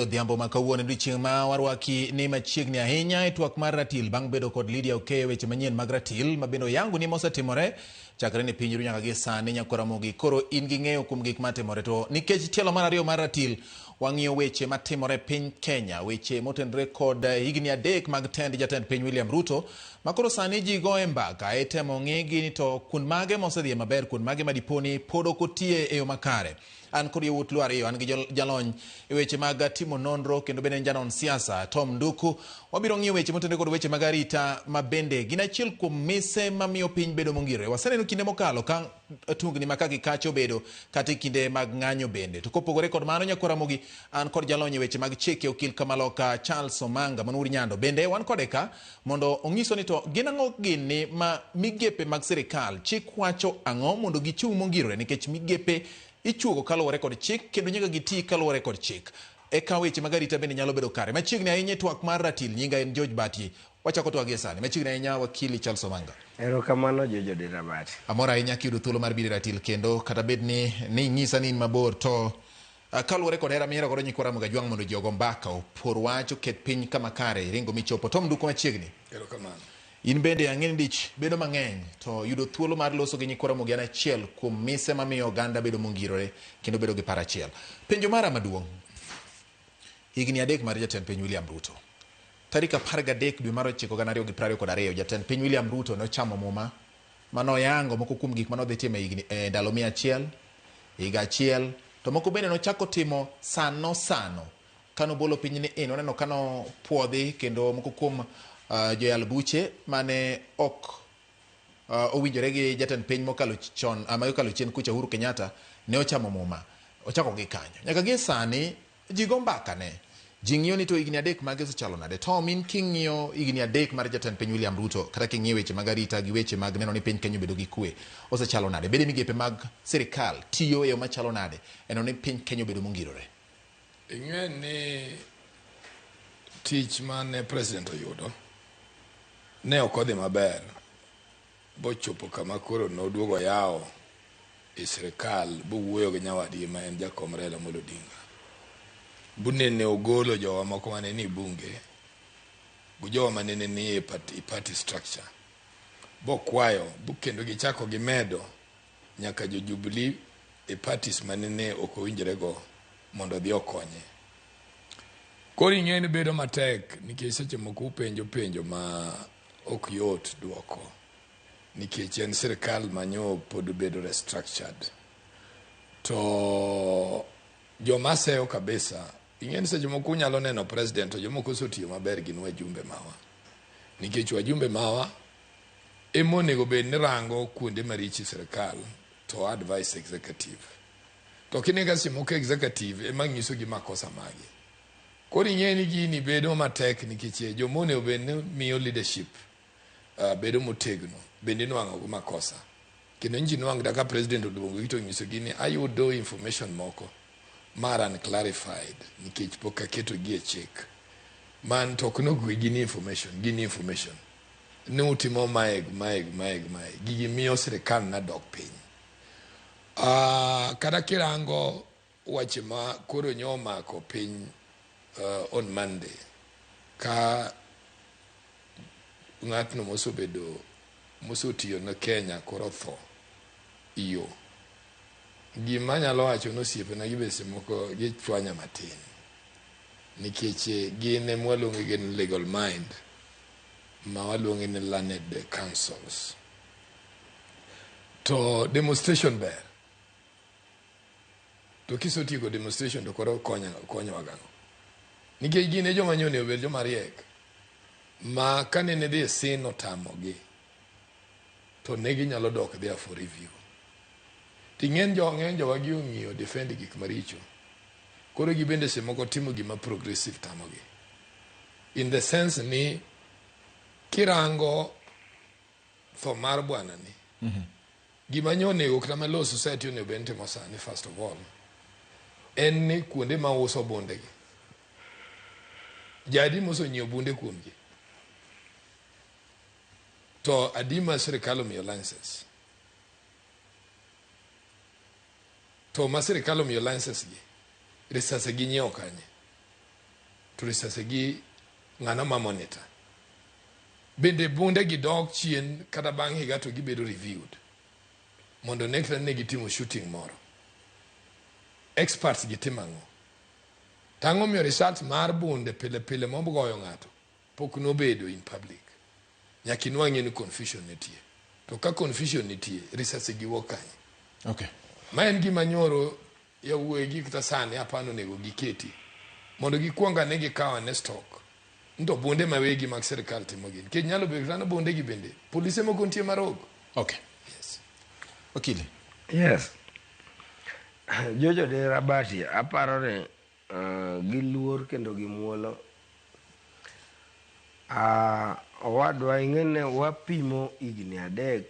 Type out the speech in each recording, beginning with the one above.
Odhiambo ma kawuono odiochieng' ma warwaki ni machiegni ahinya e twak mar ratil bang' bedo kod Lydia Okeyo weche manyien mag ratil ma bende oyango ni mosetimore chakre ne piny ru nyaka gi sani nyakora Ramogi. Koro in gi ng'eyo kuom gik matimore to nikech tielo mar ariyo mar ratil wang'iyo weche matimore e piny Kenya, weche motenore kod higni 3 mag tend jatend piny William Ruto ma koro sani ji goye mbaka itemo ng'igi ni to kuond mage mosedhiye maber, kuond mage ma diponi pod ok otiye e yo makare. An kod yawuot Luo ariyo, an gi jalony e weche mag timo nonro kendo bende en janon siasa Tom Nduku. Wabiro ng'iyo weche motenore kod weche mag arita ma bende gin achiel kuom mise mamiyo piny bedo mongirore. Waseneno kinde mokalo ka tungni ma ka gi kacha obedo kata e kinde mag ng'anyo bende. To kopogore kod mano, nyakwa Ramogi, an kod jalony e weche mag chike okil Kamaloka Charles Omanga man Ur Nyando. Bende wan kode ka mondo onyiswa ni to gin ang'o gini ma migepe mag sirikal chik wacho ang'o mondo gichung' mongirore, nikech migepe ichuogo kaluwore kod chik kendo nyaka giti kaluwore kod chik. Eka weche mag arita bende nyalo bedo kare. Machiegni ahinya e twak mar ratil, nyinga en George Bati. Wachako twak gie sani. Machiegni ahinya wakili Charles Omanga. Erokamano George Odera Bati. Amor ahinya kiyudo thuolo mar biro e ratil kendo kata bed ni inyisa ni in mabor to kaluwore kod hera mihero godo nyikwa Ramogi Ajwang' mondo ji ogo mbaka, opor wach, oket piny kama kare, iringo michopo. Tom Nduku machiegni. Erokamano. In bende ang'e ni dich bedo mang'eny to yudo thuolo mar loso gi nyikwa Ramogi en achiel kuom mise mamiyo oganda bedo mongirore kendo bedo gi paro achiel. Penjo mara maduong', higni 3 mar jatend piny William Ruto. Tarik 13 dwe mar 9 2022 jatend piny William Ruto ne ochamo muma manoyango moko kuom gik manodhi timo e higni e ndalo 100, higa achiel, to moko bende nochako timo sano sano. Kano bolo piny ni in, waneno kano puodhi kendo moko kuom joyal buche mane ok owinjore gi jatend piny mokalo chon, mokalo chien kucha Uhuru Kenyatta ne ochamo muma. Ochako gi kanyo. Nyaka gie sani ji go mbaka ne. Ji ng'iyo ni to higni 3 mage osechalo nade. Tom, in king'iyo higni 3 mar jatend piny William Ruto, kata king'iyo weche mag arita gi weche mag neno ni piny Kenya obedo gi kwe, osechalo nade? Bede migepe mag sirikal tiyo e yo machalo nade e neno ni piny Kenya obedo mongirore? Ing'e ni tich mane president oyudo ne ok odhi maber bochopo kama koro noduogo yawo e sirikal bowuoyo gi nyawadgi ma en jakom Raila Amolo Odinga. Bunene ogolo jowa moko mane ni bunge gi jowa manene ni e party structure bokwayo kendo gichako gimedo nyaka jo Jubilee e parties manene ok owinjore go mondo odhi okonye. Koro ing'e ni bedo matek nikech seche moko upenjo penjo ma ok yot duoko nikech en sirikal manyo pod bedo restructured. To joma seyo kabisa, ing'e ni seche moko unyalo neno president to jomoko osetiyo maber gin wajumbe mawa. Nikech wajumbe mawa ema onego bed ni rango kuonde maricho e sirikal to advice executive. To kineno ka seche moko executive ema nyiso gi makosa magi. Koro ing'e ni gini bedo matek nikech joma onego bed ni miyo leadership bedo motegno bende inwang'o go makosa. Kendo nji nwang' kata ka president oluongo gi to onyiso gi ni ayudo information moko mar unclarified nikech pok aketo gi e chik. Man to ok nogwe gini information, gini information. Ni utimo mae, mae, mae, mae. Gigi miyo sirikal na dok piny. Kata kirango weche ma koro nyo omako piny on Monday ka ng'atno mosebedo mosotiyo ne Kenya koro otho iyo. Gima anyalo wacho ni osiepena gi be seche moko gichwanya matin nikech gin ema waluongo gi ni legal mind ma waluongo ni learned counsels. To demonstration ber. To kisetieko demonstration to koro konyowa gang'o? Nikech gin e joma nyo onego bed joma riek ma kanene dhi e sin otamogi to ne ginyalo dok there for review. Ting'eny jo ng'eny jowa gi ong'iyo defend gik maricho. Koro gibende seche moko timo gima progressive tamogi. In the sense ni kirango tho mar bwana ni gima nyo onego kata ma law society onego bed ni timo sani first of all en ni kuonde ma uso bunde gi jadi mosenyiewo bunde kuomgi to adi ma sirikal omiyo license to ma sirikal omiyo license gi risase ginyiewo kanye? To risase gi ng'ano ma monitor? Bende bunde gi dok chien kata bang' higa to gibedo reviewed mondo ne kata ne gitimo shooting moro. Experts gi timo ang'o? To ang'o miyo result mar bunde pile pile mogoyo ng'ato pok nobedo in public? Nyaka inwang'ie ni confusion nitie. To ka confusion nitie, risase gi wuok kanye? Ma en gima nyoro yawuoyi gi kata sani apani onego giketi mondo gikuong ane gikaw ane stock nto bunde ma wegi mag sirkal timo gini. Nikech nyalo bedo kata ni bunde gi bende polise moko nitie marogo. Yes. Okili. Yes. Jojo de Rabati aparo ni gi luor kendo gi muolo owadwa ing'e ni wapimo higni 3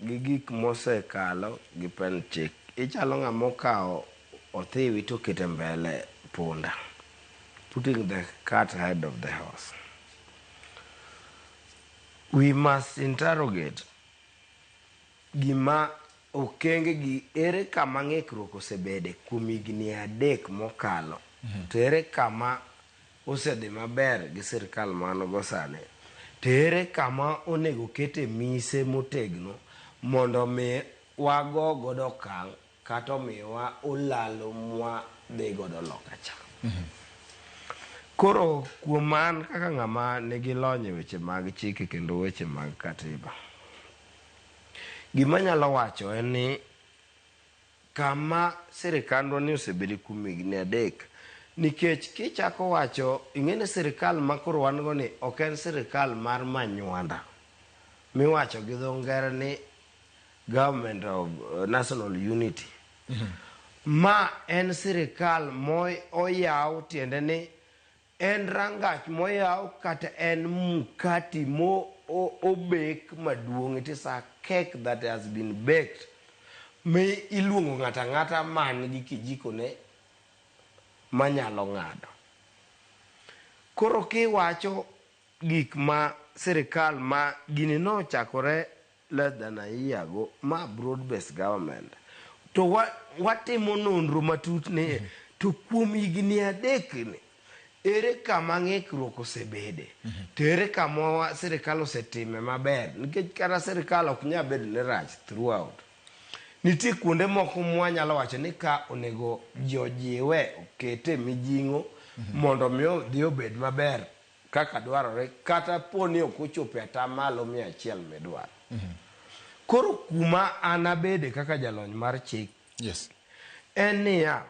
gi gik mosekalo gi pen chik. Ichalo ng'ama okawo othiwi to okete mbele punda. Putting the cart ahead of the horse. We must interrogate gima okenge gi ere kama ng'ikruok osebede kuom higni 3 mokalo. To ere kama osedhi maber gi sirkal man go sani. To ere kama onego kete mise motegno mondo mi wago godo okang' kata omiwa olalo mwa dhi godo loka cha. Koro kuom an kaka ng'ama nigi lony e weche mag chike kendo weche mag katiba, gima anyalo wacho en ni kama sirikandwa ni osebedo kuom higni 3, nikech kichako wacho ing'e ni sirikal ma koro wan go ni ok en sirikal mar manywanda miwacho gi dho ngere ni government of national unity. Ma en sirikal mo oyaw, tiende ni en rangach moyaw kata en mkati mo obek maduong'. It is a cake that has been baked mi iluongo ng'ato ang'ata man gi kijiko ne manyalo ng'ado. Koro kiwacho gik ma sirikal ma gini nochakore less than a year ago, ma broad based government, to watimo nonro matut ni to kuom higni 3 ni ere kama ng'ikruok osebede, to ere kama sirikal osetime maber, nikech kata sirikal ok nyal bedo ni rach throughout. Nitie kuonde moko mwanyalo wacho ni ka onego ji ojiwe okete mijing'o mondo mi odhi obed maber kaka dwarore, kata po ni ok ochopo e atamalo 100 midwaro. Koro kuma an abede kaka jalony mar chik, en niya,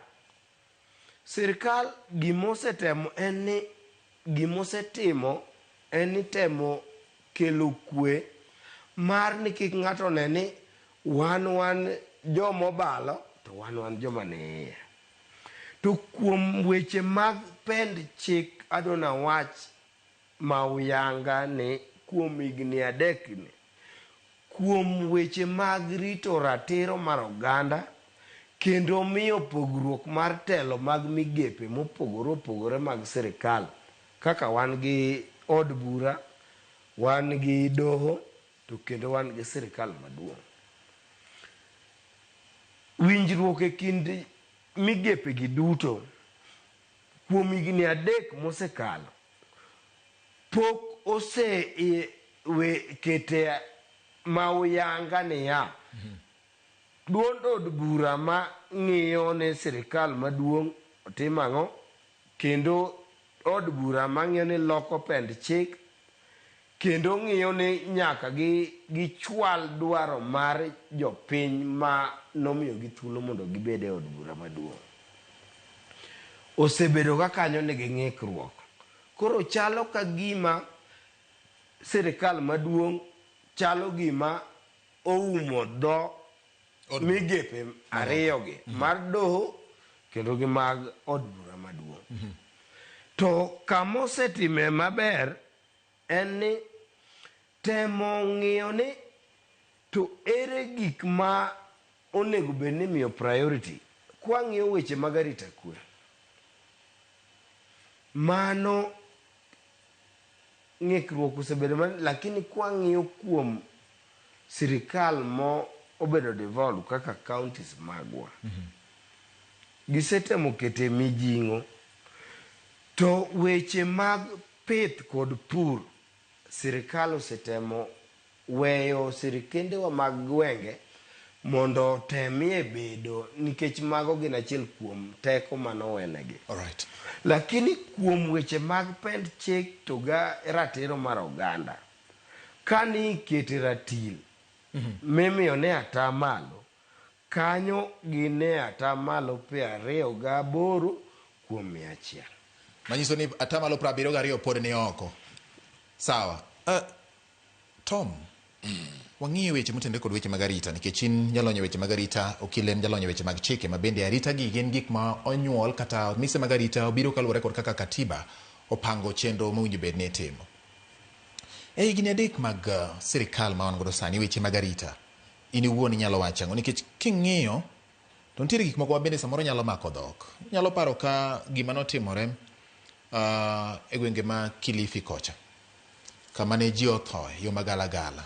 sirikal gimosetemo en ni gimosetimo en ni temo kelo kwe mar ni kik ng'ato ne ni wan jomobalo to wan joma ni iye. To kuom weche mag pend chik adwa nawach ma uyanga ni kuom higni 3 ni, kuom weche mag rito ratiro mar oganda kendo miyo pogruok mar telo mag migepe mopogore opogore mag sirikal, kaka wan gi od bura, wan gi doho, to kendo wan gi sirikal maduong'. Winjruok e kind migepe gi duto kuom higni 3 mosekalo pok ose kete ma uyanga niya, duond od bura ma ng'iyo ne sirikal maduong' otimo ang'o, kendo od bura ma ng'iyo ni loko pend chik, kendo ng'iyo ni nyaka gichwal dwaro mar jopiny ma nomiyogi thuolo mondo gibed e od bura maduong'. Osebedo ka kanyo nigi ng'ikruok. Koro chalo ka gima sirikal maduong' chalo gima oumo dho migepe ariyogi, mar doho kendo gi mag od bura maduong'. To kama osetime maber en ni temo ng'iyo ni to ere gik ma onego bed ni imiyo priority. Kwang'iyo weche mag arita kwe, mano ng'ikruok osebedo lakini kwang'iyo kuom sirikal mo obedo devolved kaka counties magwa, gisetemo kete mijing'o. To weche mag pith kod pur, sirikal osetemo weyo sirikendewa mag gwenge mondo otemie bedo nikech mago gin achiel kuom teko manowenegi. Alright. Lakini kuom weche mag pend chik to ga ratiro mar oganda, kani ikete ratil mimiyo ne ata malo, kanyo gin e ata malo 28%. Manyiso ni atamalo 72 pod ni oko. Sawa. Tom, wang'iyo weche motenore kod weche mag arita nikech in jalony e weche mag arita, okil en jalony e weche mag chike ma bende arita gi gin gik ma onyuol kata mise mag arita obiro kaluwore kod kaka katiba opango chenro mowinjo bed ni itimo. E higni 3 mag sirikal ma wan godo sani weche mag arita, in iwuon inyalo wacho ang'o? Nikech king'iyo to nitiere gik moko ma bende samoro nyalo mako dhok. Inyalo paro ka gima notimore e gwenge ma Kilifi kocha, kama ne ji othoe yo magalagala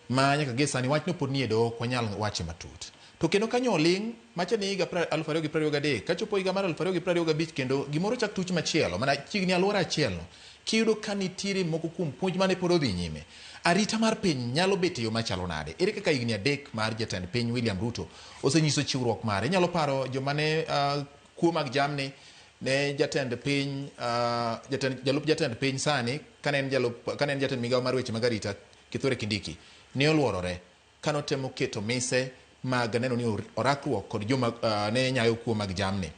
ma nyaka gie sani wachno pod nie doho, ok wanyal wache matut. To kendo kanyo oling' macha ni higa 2023 kachopo higa mar 2025 kendo gimoro chak tuch machielo mana chiegni alwora achielno kiyudo ka nitiere moko kuom puonj mane pod odhi nyime. Arita mar piny nyalo bet e yo machalo nade? Ere kaka higni 3 mar jatend piny William Ruto osenyiso chiwruok mare? Inyalo paro joma ne kuo mag jamni ne jatend piny jalup jatend piny sani kane en jatend migawo mar weche mag arita Kithure Kindiki ne oluorore kanotemo keto mise mag neno ni orakruok kod joma ne nyayo kuo mag jamni.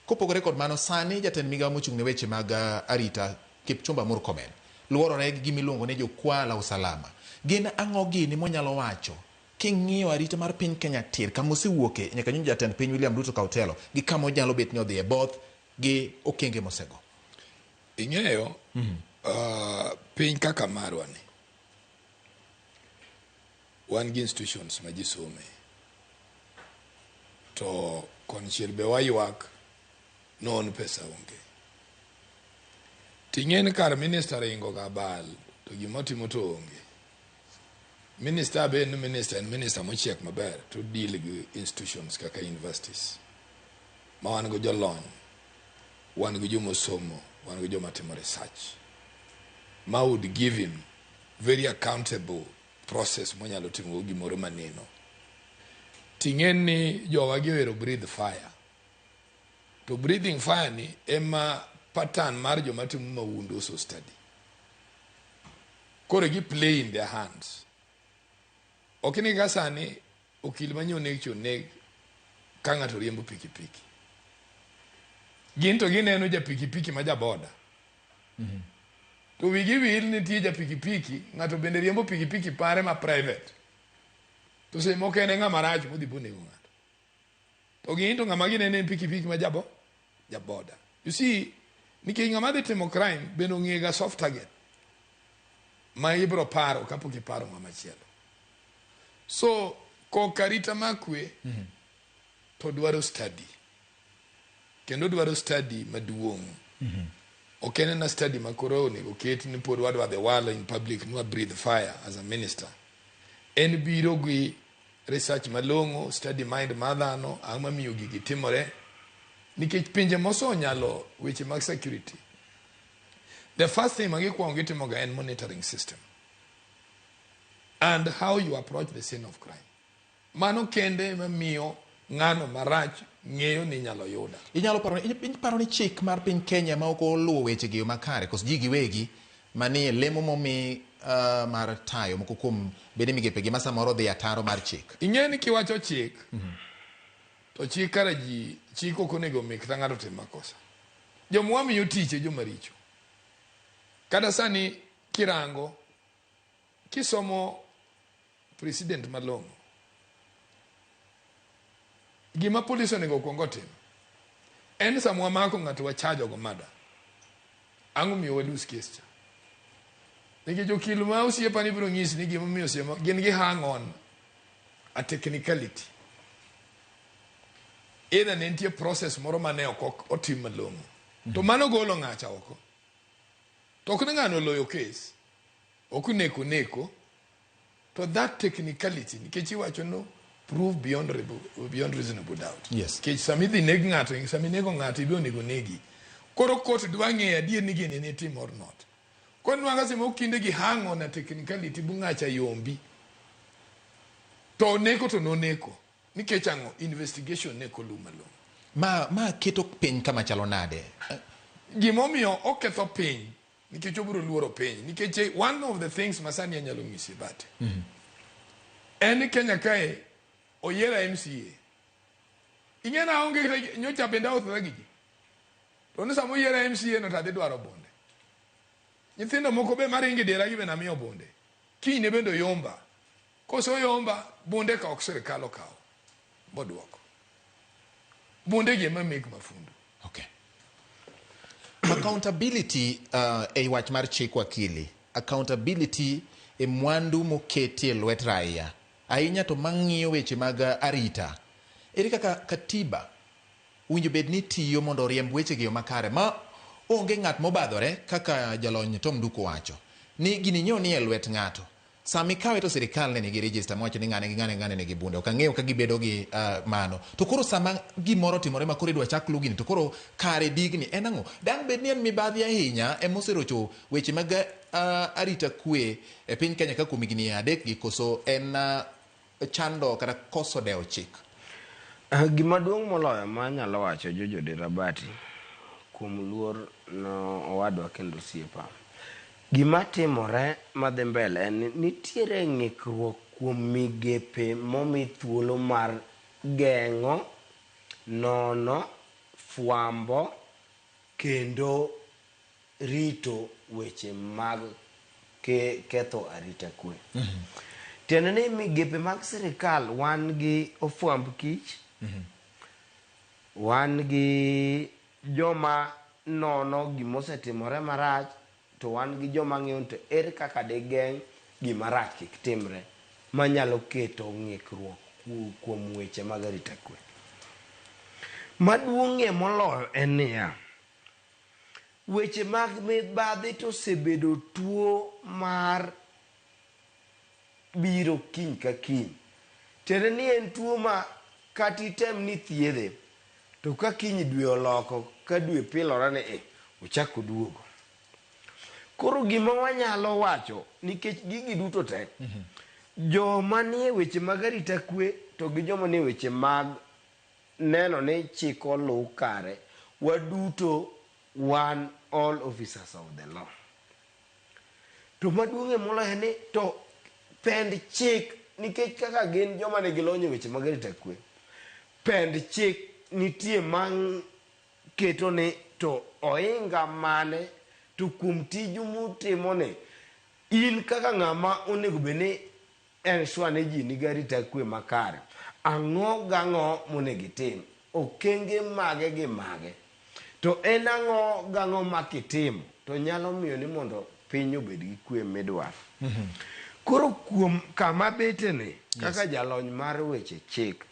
Kopogore kod mano, sani jatend migawo mochung' ne weche mag arita Kipchumba Murkomen luorore gi gima iluongo ni jukwaa la usalama. Gin ang'o gini monyalo wacho king'iyo arita mar piny Kenya tir kama osewuoke nyaka nyocha jatend piny William Ruto kaw telo gi kama onyalo bet ni odhiye both gi okenge mosego? Ing'eyo, piny kaka marwa ni, wan gi institutions ma ji some. To konchiel be waywak non pesa onge. Ting'e ni kar minister ringo ga bal to gima otimo to onge. Minister be en minister, en minister mochiek maber to deal gi institutions kaka universities. Ma wan go jolony, wan gi joma osomo, wan gi joma timo research. Ma would give him very accountable process monyalo timo go gimoro maneno. Ting'e ni jowa gi ohero breathe fire. To breathing fire ni ema pattern mar joma timo mahundu oso study. Koro gi play in their hands. Ok ni ka sani okil manyo oneg cha oneg ka ng'ato riembo pikipiki. Gin to gineno ja pikipiki ma jaboda. To wigi wil nitie ja pikipiki, ng'ato bende riembo pikipiki pare ma private. To seche moko en e ng'ama rach modhi bonego ng'ato. To gin to ng'ama gineno en pikipiki ma jaboda. You see, nikech ng'ama dhi timo crime bende ong'e ga soft target ma ibro paro kapok iparo ng'ama chielo. So, koka arita mar kwe to dwaro study. Kendo dwaro study maduong'. Ok en ena study ma koro onego ket ni pod wadwa dhi walo in public ni wa breathe fire as a minister. En biro gi research malong'o, study mind mar dhano, ang'o mamiyo gigi timore. Nikech pinje mosonyalo weche mag security, the first thing ma gikuongo gitimo ga en monitoring system and how you approach the scene of crime. Mano kende ema miyo ng'ano marach ng'eyo ni inyalo yuda. Inyalo paro iparo ni chik mar piny Kenya ma ok oluwo weche gi yo makare koso ji giwegi manie lemo momi mar tayo moko kuom bede migepe gi ma samoro dhi ataro mar chik. Ing'e ni kiwacho chik, to chik kara ji chik ok onego mi kata ng'ato tim makosa. Joma wamiyo tich e joma richo. Kata sani kirango, kisomo president malong'o, gima polis onego okuong otim en sama wamako ng'ato wachajo go murder, ang'o miyo wa lose case cha? Nikech okil ma osiepa ni biro nyisi ni gimomiyo osiepa gin gi hang on a technicality. Either ne nitie process moro mane ok otim malong'o. To mano golo ng'acha oko. To ok ni ng'ano oloyo case. Ok neko neko. To that technicality, nikech iwacho no prove beyond reasonable doubt. Yes. Nikech sama idhi neg ng'ato, sama inego ng'ato, ibe onego negi. Koro court dwa ng'eyo adier ni gini nitim or not. Koro nwang'o seche moko kinde gi hang on a technicality bu ng'acha yombi. To neko to noneko. Nikech ang'o? Investigation ne ok oluw malong'o. Ma keto piny kama chalo nade? Gimomiyo oketho piny nikech obiro luoro piny nikech one of the things masani anyalo nyisi bate en ni Kenya kae oyiera MCA ing'e na aonge kata nyocha bende aothora gi ji to ni sama oyiera MCA no to adhi dwaro bunde nyithindo moko be maringo e diera gi be namiyo bunde kinyne bende oyomba kose oyomba bunde ka ok sirikal okawo boduoko bunde gi ema meg mafundu. Okay. Accountability ei wach mar chik wakili. Accountability e mwandu moketi e lwet raia. Ahinya to mang'iyo weche mag arita. Ere kaka katiba winjo bed ni tiyo mondo oriemb weche gi yo makare ma onge ng'at mobadhore kaka jalony Tom Nduku wacho ni gini nyo ni e lwet ng'ato. Sama ikawe to sirikal ne nigi register mawacho ni ng'ane gi ng'ane ng'ane nigi bunde. Ok ang'eyo ka gibedo gi mano. To koro sama gimoro otimore ma koro idwa chak lu gini to koro kare digni en ang'o? Dang' bed ni en mibadhi ahinya emoserocho weche mag arita kwe e piny Kenya ka kuom higni 3 gi koso en chando kata koso dewo chik? Gima duong' moloyo ma anyalo wacho Jojo Dirabati kuom luor no owadwa kendo osiepa. Gima timore madhi mbele en ni nitiere ng'ikruok kuom migepe momi thuolo mar geng'o, nono, fwambo kendo rito weche mag ketho arita kwe. Tiende ni migepe mag sirikal wan gi ofwamb kich, wan gi joma nono gimosetimore marach, to wan gi joma ng'iyo ni to ere kaka digeng' gima rach kik timre manyalo keto ng'ikruok kuom weche mag arita kwe. Maduong'ie moloyo en niya, weche mag mibadhi to osebedo tuo mar biro kiny ka kiny. Tiende ni en tuo ma kata item ni thiedhe, to ka kiny dwe oloko, ka dwe pilore ni ochak oduogo. Koro gima wanyalo wacho, nikech gigi duto te, joma nie weche mag arita kwe to gi joma nie weche mag neno ni chik oluw kare, waduto wan all officers of the law. To maduong'ie moloyo en ni to pend chik, nikech kaka gin joma nigi lony e weche mag arita kwe, pend chik nitie ma keto ni to ohinga mane to kuom tiju mutimo ni in kaka ng'ama onego bed ni ensure ni ji nigi arita kwe makare, ang'o gang'o monego itim, okenge mage gi mage, to en ang'o gang'o ma kitimo to nyalo miyo ni mondo piny obed gi kwe midwaro. Koro kuom kama beteni kaka jalony mar weche chik,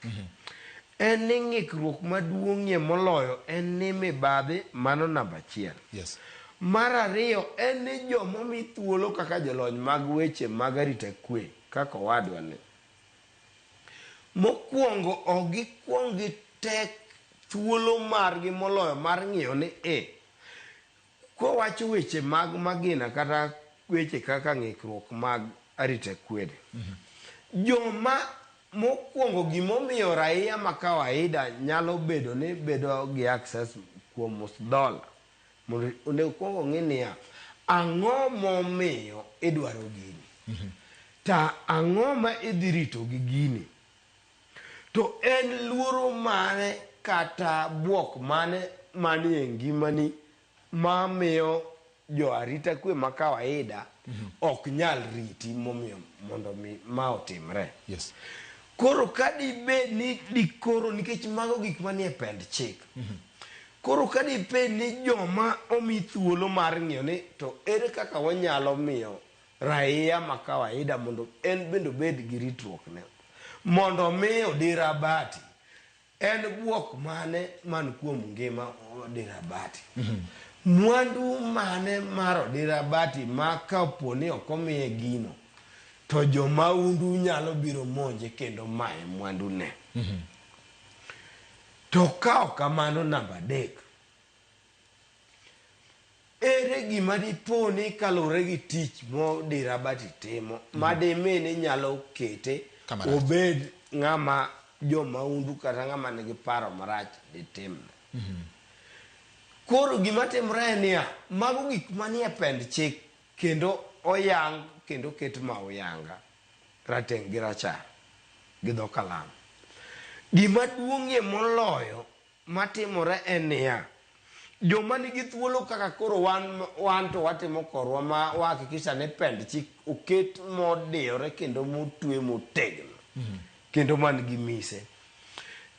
en ni ng'ikruok maduong'ie moloyo en ni mibadhi, mano namba 1. Yes. Mar 2 en ni joma omi thuolo kaka jolony mag weche mag arita kwe kaka owadwa ni, mokwongo ok gikwong gitek thuolo margi moloyo mar ng'iyo ni kowacho weche mag magina kata weche kaka ng'ikruok mag arita kwe, joma mokwongo gimomiyo raia ma kawaida nyalo bedo ni bedo gi access kuom dola, mondo onego kwong ong'i niya, ang'o momiyo idwaro gini, ta ang'o ma idhi rito gi gini, to en luoro mane kata buok mane manie ngimani mamiyo jo arita kwe ma kawaida ok nyal riti momiyo mondo mi ma otimre. Yes. Koro ka dibed ni dikoro, nikech mago gik manie pend chik, koro ka dibed ni joma omi thuolo mar ng'iyo ni to ere kaka wanyalo miyo raia ma kawaida mondo en bende obed gi ritruok ne, mondo mi Odira Bati, en buok mane man kuom ngima Odira Bati, mwandu mane mar Odira Bati ma kapo ni ok omiye gino to jomaundu nyalo biro monje kendo maye mwandu ne. To ka ok kamano, namba 3, Ere gima dipo ni kaluwore gi tich modira Bati timo ma dimi ni nyalo kete Kama rach. obed ng'ama jomaundu kata ng'ama nigi paro marach ditimne. Koro gima timore en niya, mago gik manie pend chik kendo oyang kendo oket ma oyanga rateng' gi rachar gi dho kalam. Gima duong'ie moloyo matimore en niya, joma nigi thuolo kaka koro wan, wan to watimo korwa ma wahakikisha ni pend chik oket modiyore kendo motwe motegno kendo man gi mise.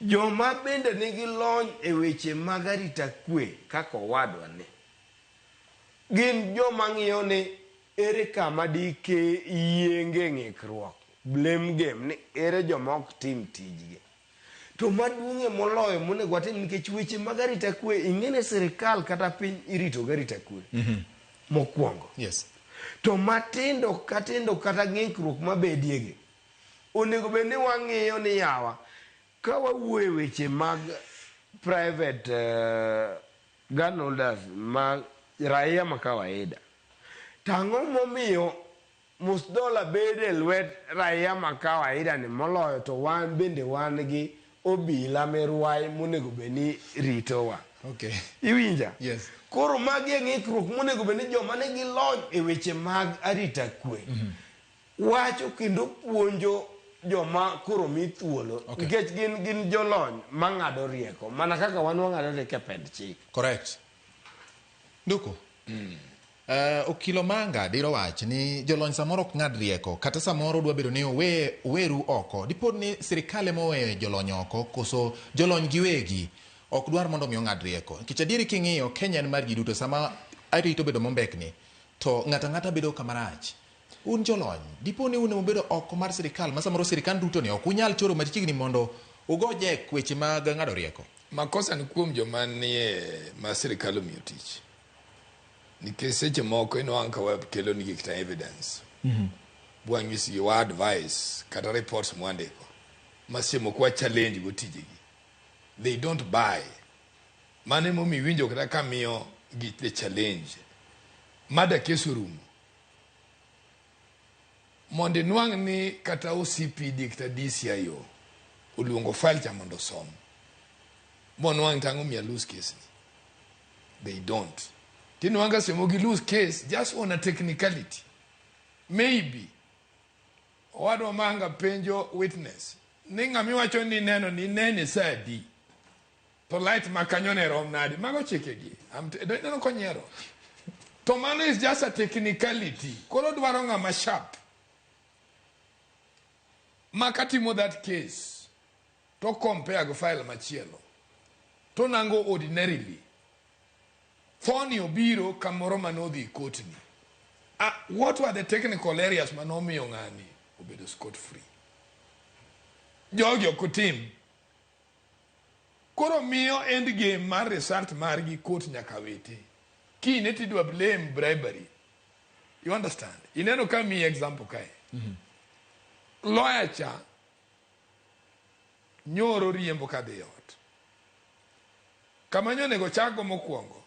Joma bende nigi lony e weche mag arita kwe kaka owadwa ni, gin joma ng'iyo ni ere kama dike yienge ng'ikruok, blame game, ni ere joma ok tim tijgi. To maduong'ie moloyo monego watim nikech weche mag arita kwe ing'e ni sirikal kata piny irito gi arita kwe mokwongo. Yes. To matindo katindo kata ng'ikruok mabediegi onego bed ni wang'iyo ni yawa ka wawuoyo e weche mag private gun holders ma raia ma kawaida to ang'o momiyo Musdola bedo e lwet raia ma kawaida ni moloyo to wan bende wan gi obila mirwai monego bed ni ritowa. Okay. Iwinja? Yes. Koro magi e ng'ikruok monego bed ni joma nigi lony e weche mag arita kwe wacho kendo puonjo joma koro mi thuolo Okay. nikech gin jolony mang'ado rieko mana kaka wan wang'ado rieko e pend chik. Correct. Nduku. Okilo Manga diro wach ni jolony samoro ok ng'ad rieko kata samoro dwa bedo ni owe oweru oko. Dipo ni sirikal ema oweyo jolony oko koso jolony giwegi ok dwar mondo mi ong'ad rieko. Nikech adieri king'iyo Kenya en mar ji duto sama arita obedo mombekni to ng'ato ang'ata bedo kama rach. Un jolony, dipo ni un ema ubedo oko mar sirikal ma samoro sirikand Ruto ni ok unyal choro machiegni mondo ugo jek weche mag ng'ado rieko. Makosa ni kuom joma nie ma sirikal omiyo tich. Nikech seche moko inwang'o ka wakelo nigi kata evidence. Bwanyisgi wa advice kata reports mwandiko. Ma seche moko wa challenge go tijegi. They don't buy. Mano emomiyo iwinjo kata ka miyo gi the challenge. Mada case orumo. Mondo inwang' ni kata OCPD kata DCIO oluongo file cha mondo osom. Monwang' tang'o miya lose case ni. They don't. Tinwang' ka seche moko gi lose case just on a technicality. Maybe owadwa Manga penjo witness ni ng'ama iwacho ni neno ni nene sa adi to light ma kanyo ne rom nade mago chike gi ineno konyiero to mano is just a technicality koro dwaro ng'ama sharp ma katimo that case to compare gi file machielo to nango ordinarily thoni obiro kamoro manodhi kotni. What were the technical areas manomiyo ng'ani obedo scot free? Jogi ok otim. Koro miyo end game mar result margi court nyaka wete. Kine tidwa blame bribery. You understand? Ineno ka miyi example kae. Lawyer cha nyoro riembo kadhi ot. Kama nyonego chakgo mokwongo.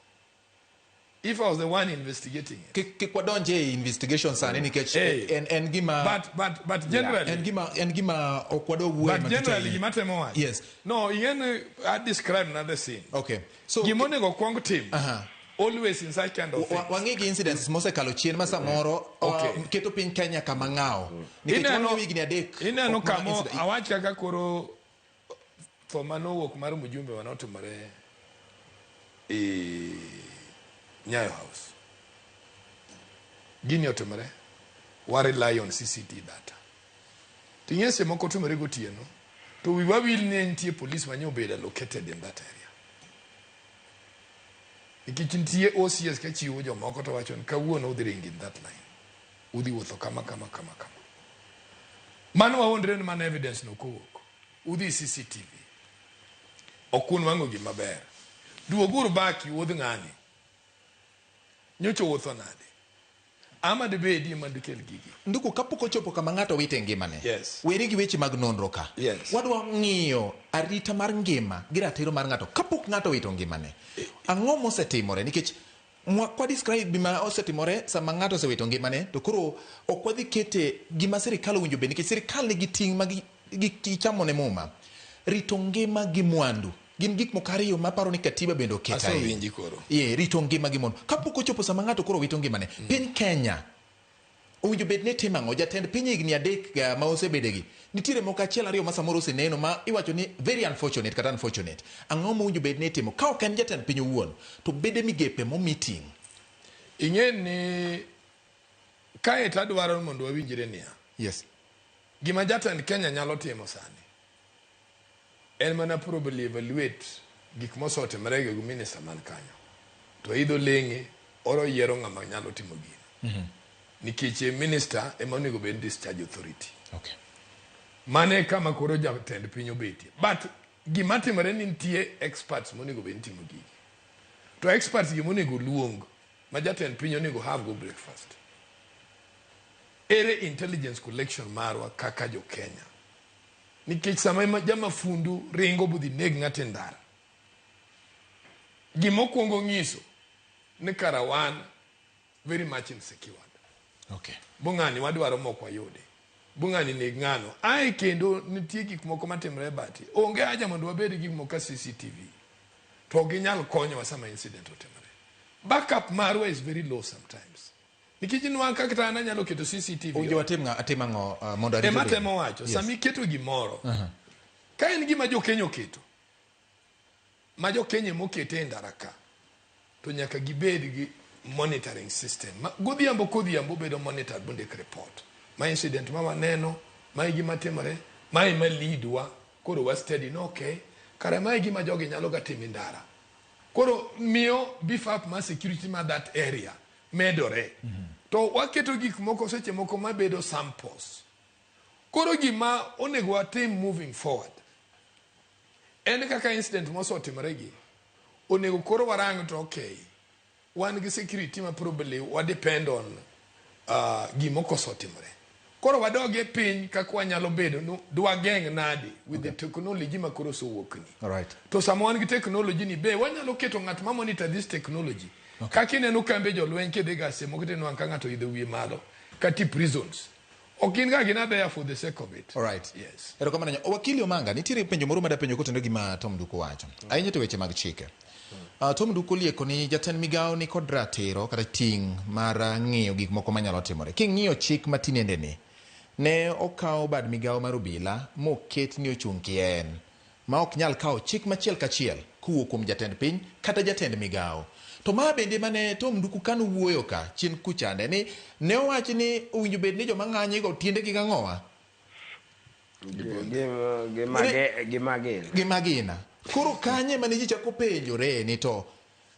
If I was the one investigating it. Kik wadonje e investigation sani nikech en gima But generally en gima ok wadwa wuoye But generally gima temo wacho. Yes. No, ing'e I describe another scene. Okay. So gima onego kwong tim. Always in such kind of things. Wang'i gi incidents mosekalo chien ma samoro keto piny Kenya kama ng'awo. Nikech wang'iyo higni adek. Ineno kamo awach kaka koro tho manowuok mar mjumbe manotimore e Nyayo House. Gini otimore, wa rely on CCTV data. Ting'e seche moko timore gotieno, to wiwa wil ni nitie police manye obedo allocated in that area. Nikech nitie OCS ka chiwo jomoko to wacho ni kawuono udhi ringo in that line. Udhi wuotho kama kama kama kama. Mano waondre ni mano evidence no kowuok. Udhi CCTV. Ok unwang'o gima ber. Duoguru back wuodh ng'ani. Nyocha owuotho nade? Ama dibedi ema dikel gigi. Nduku kapok ochopo kama ng'ato wite ngimane. Yes. Weri gi weche mag nonro ka. Yes. Wadwa ng'iyo arita mar ngima gi ratiro mar ng'ato kapok ng'ato owito ngimane. Ang'o mosetimore nikech Kwa describe gima osetimore sama ng'ato osewito ngimane, to koro ok wadhi kete gima sirikal owinjo bed, nikech sirikal nigi ting' ma gichamo ne muma. Rito ngima gi mwandu gin gik moko ariyo maparo ni katiba bende oketo ahinya. Asewinji koro. Ye, rito ngima gi mwandu. Kapok ochopo sama ng'ato koro wito ngimane, piny Kenya owinjo bed ni timo ang'o? Jatend piny higni 3 ma osebedegi, nitiere moko achiel ariyo ma samoro oseneno ma iwacho ni very unfortunate kata unfortunate. Ang'o mowinjo bed ni itimo? Ka ok en jatend piny owuon, to bede migepe momi ting'. Ing'e ni kae to adwaro mondo wawinjre niya. Yes. Gima jatend Kenya nyalo timo sani en mana probably evaluate gik mosetimore gi minister man kanyo. To idho leng'e oro yiero ng'ama nyalo timo gino. Nikech minister ema onego bed discharge authority. Okay. Mano e kama koro jatend piny obetie. But gima timore ni nitie experts monego bed ni timo gigi. To experts gi monego luong ma jatend piny onego have go breakfast. Ere intelligence collection marwa kaka jo Kenya? Nikech sama jamafundu ringo bodhi neg ng'ato e ndara, gimokwongo ng'iso ni kara wan very much insecure. Okay. Bung'ani wadwaro mok wayude. Bung'ani neg ng'ano. Ae kendo nitie gik moko matimore e bati. Onge haja mondo wabed gi gik moko ka CCTV. To ok ginyal konyowa sama incident otimore. Backup marwa is very low sometimes. Nikech nwang' kaka an anyalo keto CCTV. Owinjo watim atim ang'o mondo arita Ema obed? temo wacho. Yes. Sama iketo gimoro. Ka en gima jo Kenya oketo, ma jo Kenya emokete e ndara ka, to nyaka gibed gi monitoring system. Ma godhiambo kodhiambo bedo monitored bondik report. Ma incident ma waneno, ma e gima timore, ma ema lead wa, koro wa steady no okay, kare ma e gima jogi nyalo ga timo e ndara. Koro miyo beef up ma security ma that area medore. To waketo gik moko seche moko mabedo samples. Koro gima onego watim moving forward en kaka incident mosetimore gi, onego koro warang to okay, wan gi security ma probably wa depend on gima okoso timore. Koro wadog e piny kaka wanyalo bedo no dwageng' nadi with the technology ma koro osewuok ni. All right. To sama wan gi technology ni be wanyalo keto ng'at ma monitor this technology. Kaka ineno kambe jolweny kidhi ga seche moko tinwang'o ka ng'ato oidho wiye malo kata i prisons. Ok gin ga gina there for the sake of it. All right. Yes. Erokamano ahinya. Wakili Omanga, nitiere penjo moro mada penjo kotenore gi ma Tom Nduku wacho. Ahinya to weche mag chike. Tom Nduku olieko ni jatend migawo ni kod ratiro kata ting' mar ng'iyo gik moko manyalo timore. King'iyo chik matinende ni, ne okawo bad migawo mar obila moket ni ochung' kien, ma ok nyal kawo chik machiel kachiel kowuok kuom jatend piny kata jatend migawo. To ma bende mane Tom Nduku kane owuoyo ka chien kuchande ni ne owach ni owinjo bed ni joma ng'anyigo tiendegi gang'owa. Gi magina. Gi magina. Koro kanye mane ji chako penjore ni to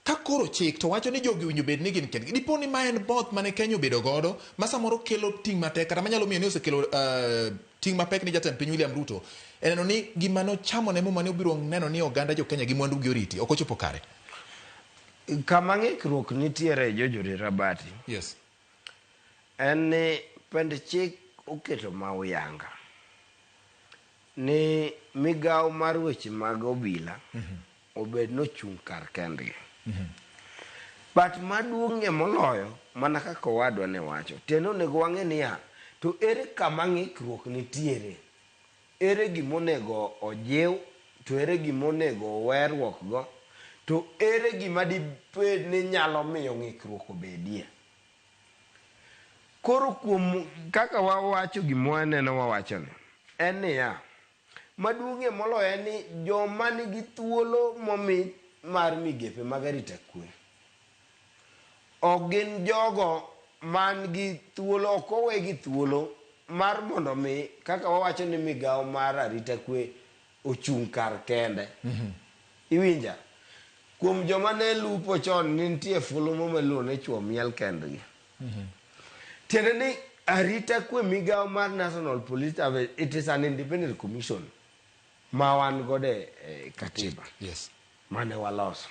ka koro chik to wacho ni jogi owinjo bed ni gin kendgi. Dipo ni ma en both mane Kenya obedo godo ma samoro kelo ting' matek kata manyalo miyo ni osekelo ting' mapek ni jatend piny William Ruto e neno ni gima nochamo ne muma ne obiro neno ni oganda jo Kenya gi mwandu gi oriti ok ochopo kare. Kama ng'ikruok nitiere Jojore Rabati. Yes. En ni pend chik oketo ma uyanga ni migawo mar weche mag obila obed nochung' kar kendgi. But maduong'ie moloyo mana kaka owadwa ne wacho, tiende onego wang'e niya, to ere kama ng'ikruok nitiere? Ere gimonego ojiw? To ere gimonego oweruok go? To ere gima dibed ni nyalo miyo ng'ikruok obedie? Koro kuom kaka wawacho gima waneno wawachoni, en niya, maduong'ie moloyo en ni joma nigi thuolo momi mar migepe mag arita kwe ok gin jogo man gi thuolo, ok owegi thuolo mar mondo mi kaka wawacho ni migawo mar arita kwe ochung' kar kende. Iwinja? Kuom joma ne lupo chon nitie fulu moro miluongo ni chuo miel kendgi. Tiende ni arita kwe migawo mar National Police Service, it is an independent commission ma wan godo e katiba. Yes. Mane waloso.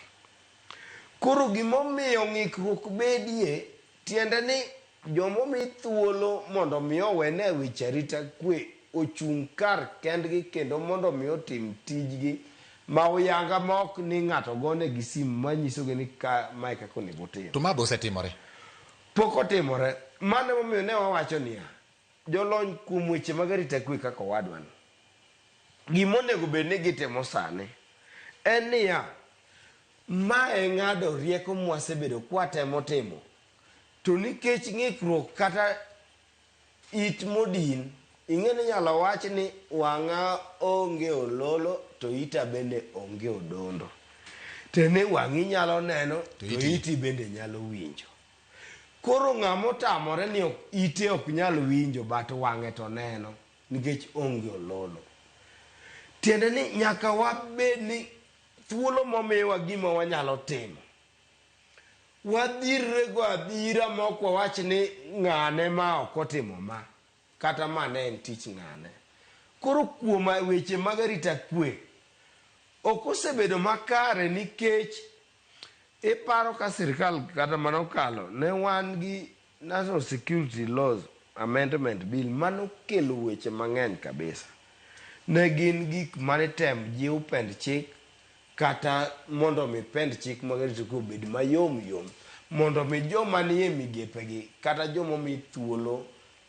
Koro gimomiyo ng'ikruok bedie, tiende ni jomomi thuolo mondo mi owene weche arita kwe ochung' kar kendgi kendo mondo mi otim tijgi. Ma oyanga ma ok ni ng'ato gone gi simu manyisogi ni ka mae kaka onego otim. To ma be osetimore. Pok otimore. Mano emomiyo ne wawacho niya, jolony kuom weche mag arita kwe kaka owadwani, gima onego bed ni gitimo sani en niya, mae ng'ado rieko mwasebedo kwatemo timo, to nikech ng'ikruok kata it modin, ing'e ni inyalo wach ni wang'a onge ololo to ita bende onge odondo. Tiende ni wang'i nyalo neno to iti bende nyalo winjo. Koro ng'ama otamore ni ite ok nyal winjo but wang'e to neno nikech onge ololo. Tiende ni nyaka wabed ni thuolo momiwa gima wanyalo timo. Wadhirre go adhira ma ok wawach ni ng'ane ma ok otimo ma kata ma ne en tich ng'ane. Koro kuom weche mag arita kwe ok osebedo makare nikech iparo ka sirikal kata mana okalo ne wan gi National Security Laws Amendment Bill manokelo weche mang'eny kabisa. Ne gin gik mane tem jiw pend chik kata mondo mi pend chik mag arita kwe obed mayom yom mondo mi joma nie migepe gi kata joma omi thuolo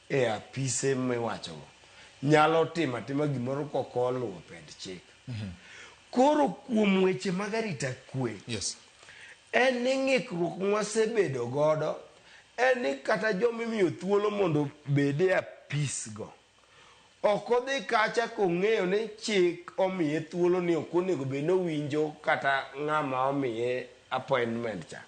e apise miwachogo nyalo timo atima gimoro kok oluwo pend chik. Koro kuom weche mag arita kwe, en ni ng'ikruok mwasebedo godo en ni kata joma imiyo thuolo mondo obed e apis go ok odhi kacha kong'eyo ni chik omiye thuolo ni ok onego bed ni owinjo kata ng'ama omiye appointment cha.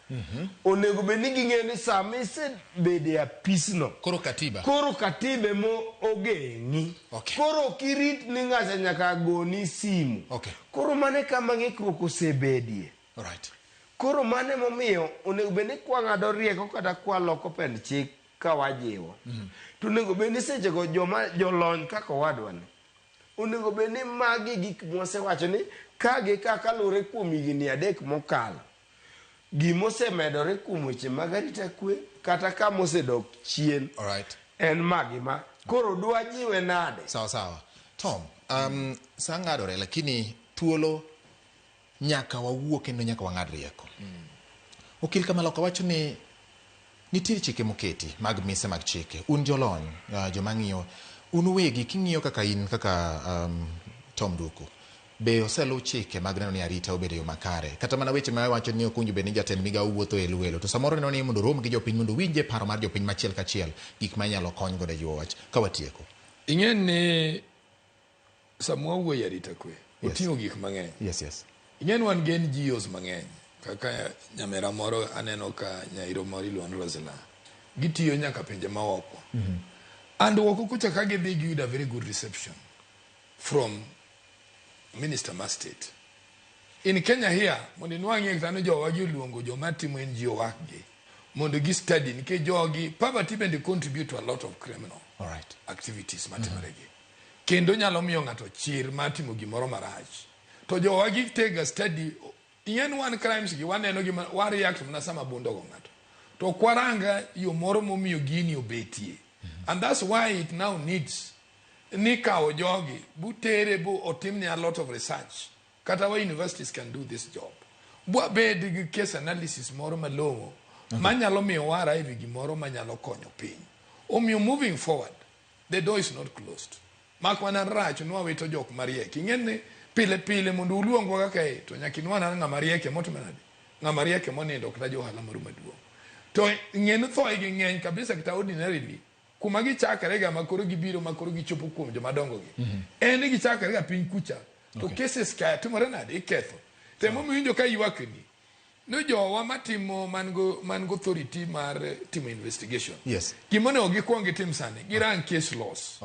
Onego bed ni ging'eyo ni sama isebedo e apisno, Koro katiba. Koro katiba ema ogeng'i. Koro ok irit ni ng'acha nyaka goni simu. Koro mano e kama ng'ikruok osebedie. Koro mano emomiyo onego bed ni kwang'ado rieko kata kwaloko pend chik ka wajiwo. To onego bed ni sechego joma jolony kaka owadwa ni onego bed ni magi gik mwasewacho ni ka gi ka kaluwore kuom higni 3 mokalo gimosemedore kuom weche mag arita kwe kata ka mosedok chien en magi ma koro dwajiwe nade? Sawa sawa. Tom, sa ng'adore lakini thuolo nyaka wawuo kendo nyaka wang'ad rieko. Okil Kamaloka wacho ni nitie chike moketi mag mise mag chike. Un jolony, joma ng'iyo, un uwegi king'iyo kaka in kaka Tom Nduku, be oselu chike mag neno ni arita obedo e yo makare? Kata mana weche ma wacho ni ok owinjo bed ni jatend migawo wuotho e elu elu, to samoro neno ni mondo orom gi jopiny mondo owinje paro mar jopiny machiel kachiel, gik ma inyalo kony godo e jiwo wach. Ka watieko. Ing'e ni sama wawuoyo e arita kwe, oting'o gik mang'eny. Ing'e ni wan gi NGOs mang'eny. Kaka nyamera moro aneno ka nyairo moro iluongo ni Rosela. Gitiyo nyaka pinje maoko. And oko kucha ka gidhi giyudo a very good reception from Minister ma state. In Kenya here, mondo inwang'ie kata ni jowa gi oluongo joma timo NGO work gi mondo gi study nikech jogi poverty bende contribute to a lot of criminal activities matimore gi. Kendo nyalo miyo ng'ato chir mar timo gimoro marach. To jowa gi take a study, ing'e ni wan crimes gi waneno gi wa react mana sama bundo go ng'ato. To kwaranga yo moro momiyo gini obetie. And that's why it now needs ni kawo jogi butere bu otimne a lot of research. Kata our universities can do this job. Bwabed gi case analysis moro malong'o manyalo miyo wa arrive gimoro manyalo konyo piny. Omiyo moving forward, the door is not closed. Mak mana rach nwawito jok mariek. Ing'e ni pile pile mondo uluongwa kaka e to nyaka inwan ng'ama riek emotimo nade? Ng'ama riek emonindo kata johala moro maduong'. To ing'e ni thoe gi ng'eny kabisa kata ordinarily kuma gichakre ga makoro gibiro makoro gichopo kuom joma dongo gi. En ni gichakre ga piny kucha. To cases ka timore nade? Iketho. To emomiyo iwinjo ka ywak ni no jowa matimo man go authority mar timo investigation. Gima onego gikuong gitim sani, girang case laws.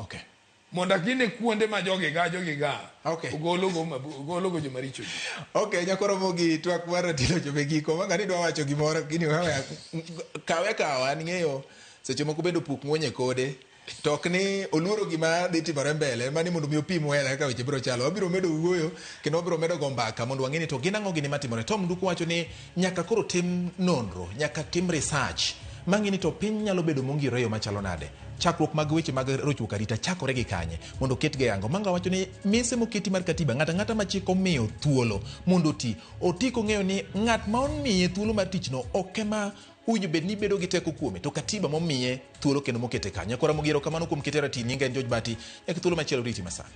Mondo gine kuonde ma jogi ga, jogi ga. Ogologo joma richo gi. Nyakoromogi twak mar ratilo chopo e giko. Ma ng'ani dwa wacho gimoro, gini wewe, kawe kawa, an ng'eyo seche moko bende opuk muonye kode. To ok ni oluoro gima dhi timore mbele, mani mondo mi opim wena kaka weche biro chalo. Wabiro medo wuoyo kendo wabiro medo go mbaka mondo wang'e ni to gin ang'o gini matimore. Tom Nduku wacho ni nyaka koro tim nonro, nyaka tim research mang'e ni to piny nyalo bedo mongirore e yo machalo nade. Chakruok mag weche mag rochruok arita chakore gi kanye mondo oketgi e yango. Manga wacho ni mise moketi mar katiba ng'ato ang'ata ma chik omiyo thuolo mondo oti, oti kong'eyo ni ng'at ma omiye thuolo mar tichno ok ema owinjo bed ni bedo gi teko kuome to katiba momiye thuolo kendo mokete kanyo. Koro Ramogi erokamano kuom kete ratil. Nyinga en George Bati. Nyaka thuolo machielo riti masani.